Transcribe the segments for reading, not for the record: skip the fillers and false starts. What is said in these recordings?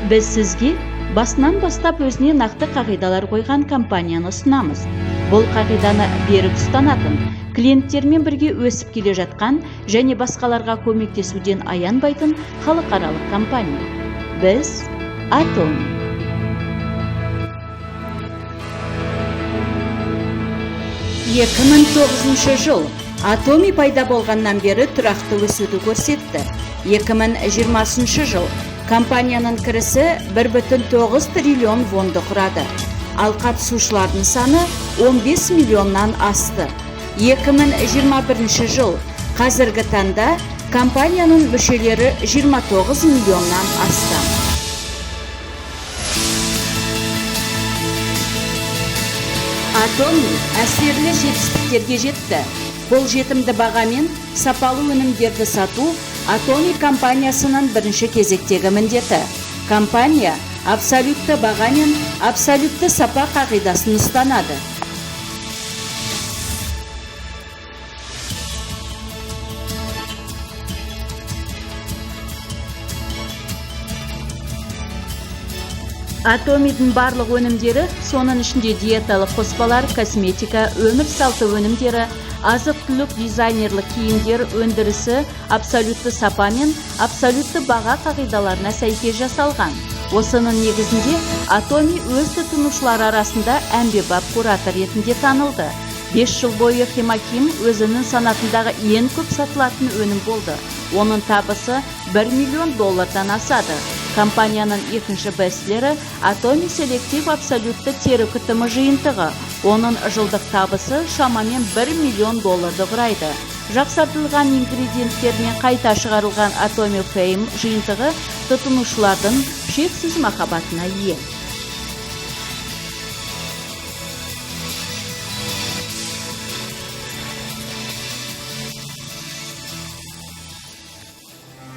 Біз сізге басынан бастап өзіне нақты қағидалар қойған компанияны ұсынамыз. Бұл қағиданы берік ұстанатын, клиенттермен бірге өсіп келе жатқан және басқаларға көмектесуден аянбайтын халықаралық компания. Біз Атоми. 2009 жыл Атоми пайда болғаннан бері тұрақты өсуді көрсетті. 2020 жыл компанияның кірісі 1,9 триллион вонды құрады. Ал қатысушылардың саны 15 миллионнан асты. 2021 жыл қазіргі таңда компанияның мүшелері 29 миллионнан астам. Атоми әсерлі жетістіктерге жетті. Қолжетімді бағамен сапалы өнімдерді сату Атоми компаниясының бірінші кезектегі міндеті. Компания абсолютті баға мен абсолютті сапа қағидасын ұстанады. Атомидің барлық өнімдері, соның ішінде диеталық қоспалар, косметика, өмір салты өнімдері, азық-түлік, дизайнерлік киімдер өндірісі абсолютті сапа мен абсолютті баға қағидаларына сәйкес жасалған. Осының негізінде Атоми өз тұтынушылары арасында әмбебап куратор ретінде танылды. 5 жыл бойы Хемаким өзінің санатындағы ең көп сатылатын өнім болды. Оның табысы 1 миллион доллардан асады. Компанияның екінші бестселлері Атоми Селектив абсолютті тері күтімі жиынтығы. Оның жылдық табысы шамамен 1 миллион долларды құрайды. Жақсартылған ингредиенттермен қайта шығарылған Атоми Фейм жиынтығы тұтынушылардың шексіз махаббатына ие.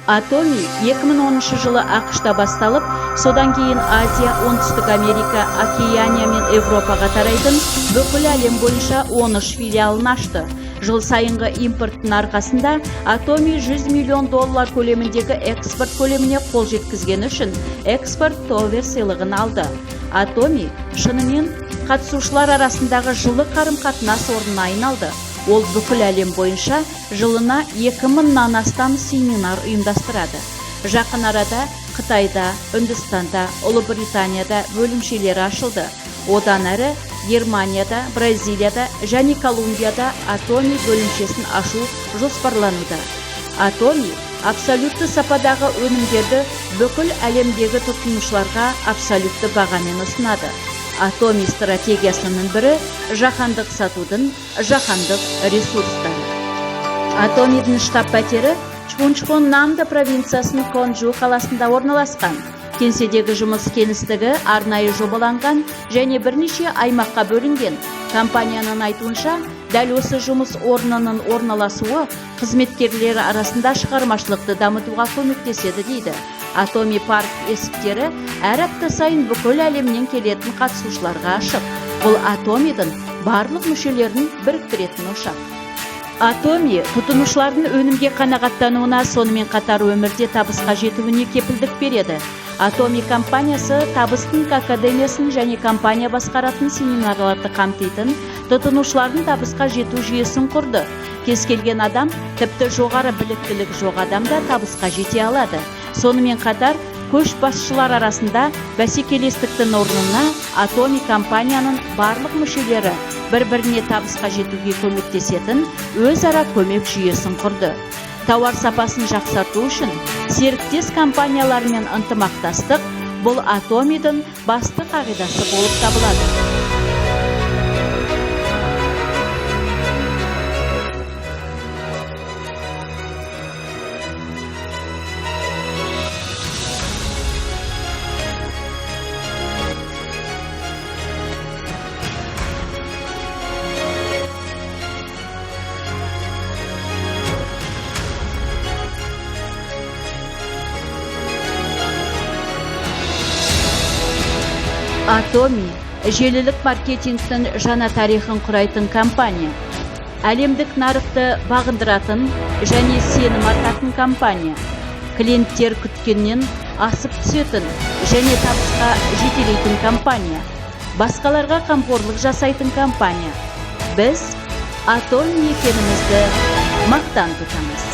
Атоми 2010 жылы АҚШ-та басталып, содан кейін Азия, Оңтүстік Америка, Океания мен Европаға тарайтын бүкіл әлем бойынша 13 филиалын ашты. Жыл сайынғы импорттың арқасында Атоми 100 миллион доллар көлеміндегі экспорт көлеміне қол жеткізгені үшін экспорт товер сыйлығын алды. Атоми шынымен қатысушылар арасындағы жылы қарым-қатынас орнына айналды. Ол бүкіл әлем бойынша жылына 2000-нан астам семинар ұйымдастырады. Жақын арада Қытайда, Үндістанда, Ұлыбританияда бөлімшелері ашылды. Одан әрі Германияда, Бразилияда және Колумбияда Атоми бөлімшесін ашу жоспарлануда. Атоми абсолютті сападағы өнімдерді бүкіл әлемдегі тұтынушыларға абсолютті бағамен ұсынады. Атоми стратегиясының бірі жаһандық сатудың жаһандық ресурстары. Атомидің штаб пәтері Чхунчхон-Намдо провинциясының Конжу қаласында орналасқан. Кеңседегі жұмыс кеңістігі арнайы жобаланған және бірнеше аймаққа бөлінген. Компанияның айтуынша, дәл осы жұмыс орнының орналасуы қызметкерлері арасында шығармашылықты дамытуға көмектеседі дейді. Атоми парк есіктері әр апта сайын бүкіл әлемнен келетін қатысушыларға ашық. Бұл Атомидің барлық мүшелерін біріктіретін ошақ. Атоми тұтынушылардың өнімге қанағаттануына, сонымен қатар өмірде табысқа жетуіне кепілдік береді. Атоми компаниясы табыстың академиясын және компания басқаратын семинарларды қамтитын тұтынушылардың табысқа жету жүйесін құрды. Кез келген адам, тіпті жоғары біліктілік жоқ адам да табысқа жете алады. Сонымен қатар, көшбасшылар арасында бәсекелестіктің орнына Атоми компанияның барлық мүшелері бір-біріне табысқа жетуге көмектесетін өзара көмек жүйесін құрды. Тауар сапасын жақсарту үшін серіктес компаниялармен ынтымақтастық бұл Атомидің басты қағидасы болып табылады. Атоми желілік маркетингтің жаңа тарихын құрайтын компания. Әлемдік нарықты бағындыратын және сенім артатын компания. Клиенттер күткеннен Асып түсетін және табысқа жетелейтін компания, басқаларға қамқорлық жасайтын компания. Біз Атоми екенімізді мақтан тұтамыз.